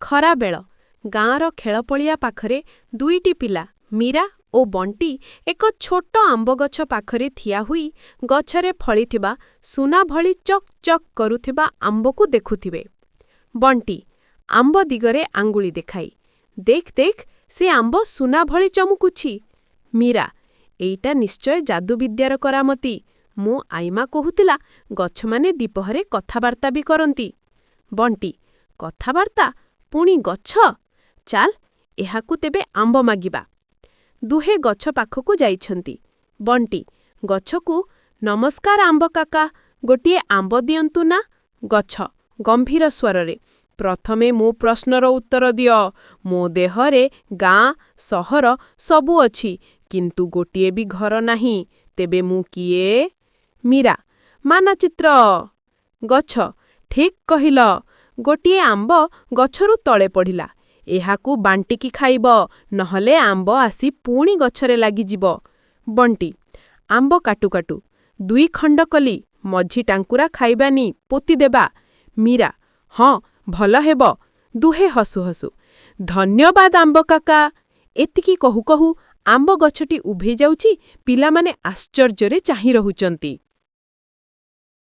ଖରାବେଳ। ଗାଁର ଖେଳପଡ଼ିଆ ପାଖରେ ଦୁଇଟି ପିଲା, ମୀରା ଓ ବଣ୍ଟି, ଏକ ଛୋଟ ଆମ୍ବଗଛ ପାଖରେ ଠିଆ ହୋଇ ଗଛରେ ଫଳିଥିବା ସୁନା ଭଳି ଚକ୍ ଚକ୍ କରୁଥିବା ଆମ୍ବକୁ ଦେଖୁଥିବେ। ବଣ୍ଟି, ଆମ୍ବ ଦିଗରେ ଆଙ୍ଗୁଳି ଦେଖାଇ, ଦେଖ ଦେଖ, ସେ ଆମ୍ବ ସୁନା ଭଳି ଚମକୁଛି। ମୀରା, ଏଇଟା ନିଶ୍ଚୟ ଯାଦୁବିଦ୍ୟାର କରାମତି। ମୋ ଆଈମା କହୁଥିଲା, ଗଛମାନେ ଦିପହରେ କଥାବାର୍ତ୍ତା ବି କରନ୍ତି। ବଣ୍ଟି, କଥାବାର୍ତ୍ତା? ପୁଣି ଗଛ? ଚାଲ, ଏହାକୁ ତେବେ ଆମ୍ବ ମାଗିବା। ଦୁହେଁ ଗଛ ପାଖକୁ ଯାଇଛନ୍ତି। ବଣ୍ଟି ଗଛକୁ, ନମସ୍କାର ଆମ୍ବ କାକା, ଗୋଟିଏ ଆମ୍ବ ଦିଅନ୍ତୁ ନା। ଗଛ ଗମ୍ଭୀର ସ୍ୱରରେ, ପ୍ରଥମେ ମୋ ପ୍ରଶ୍ନର ଉତ୍ତର ଦିଅ। ମୋ ଦେହରେ ଗାଁ, ସହର ସବୁ ଅଛି, କିନ୍ତୁ ଗୋଟିଏ ବି ଘର ନାହିଁ। ତେବେ ମୁଁ କିଏ? ମୀରା, ମାନଚିତ୍ର। ଗଛ, ଠିକ୍ କହିଲ। ଗୋଟିଏ ଆମ୍ବ ଗଛରୁ ତଳେ ପଡ଼ିଲା। ଏହାକୁ ବାଣ୍ଟିକି ଖାଇବ, ନହେଲେ ଆମ୍ବ ଆସି ପୁଣି ଗଛରେ ଲାଗିଯିବ। ବଣ୍ଟି ଆମ୍ବ କାଟୁ କାଟୁ, ଦୁଇ ଖଣ୍ଡ କଲି, ମଝି ଟାଙ୍କୁରା ଖାଇବାନି, ପୋତିଦେବା। ମୀରା, ହଁ, ଭଲ ହେବ। ଦୁହେଁ ହସୁ ହସୁ, ଧନ୍ୟବାଦ ଆମ୍ବ କାକା। ଏତିକି କହୁ କହୁ ଆମ୍ବ ଗଛଟି ଉଭେଇ ଯାଉଛି। ପିଲାମାନେ ଆଶ୍ଚର୍ଯ୍ୟରେ ଚାହିଁ ରହୁଛନ୍ତି।